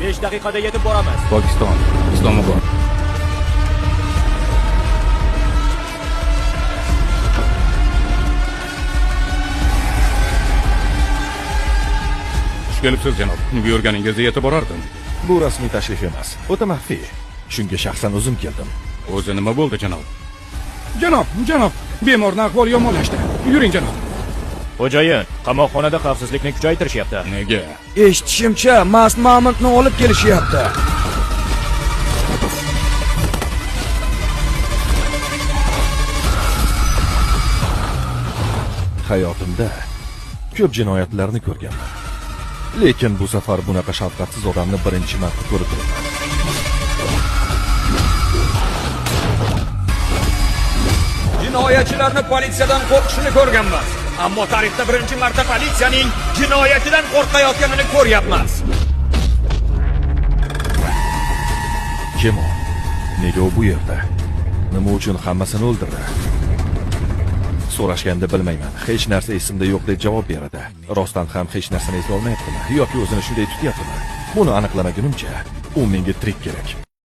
5 daqiqada yetib boramiz. Pokiston, Islomobod. Xush kelibsiz, janob. Buyurganingizda yetib borardim. Bu rasmiy tashrif emas, o'ta maxfiy. Shunga shaxsan o'zim keldim. O'zi nima bo'ldi, janob? Janob, janob, bemorning ahvoli yomonlashdi. Yuring, janob. Xo'jayin, qamoqxonada xavfsizlikni kuchaytirishyapti. Nega? Eshitishimcha, mast mamontni olib kelishyapti. Hayotimda ko'p jinoyatlarni ko'rganman. Lekin bu safar bunaqa shafqatsiz odamni birinchi marta ko'rib turibman. Jinoyatchilarni politsiyadan qo'rqishini ko'rganmiz. Ammo tarixda birinchi marta politsiyaning jinoyatchidan qo'rqayotganini ko'ryapmiz. Kim u? Nega u bu yerda? Nima uchun hammasini o'ldirdi? So'rashganda bilmayman. Hech narsa esimda yo'q deb javob beradi. Rostdan ham hech narsani eslolmayaptimi yoki o'zini shunday tutyaptimi? Buni aniqlamagunimcha, u menga tirik kerak.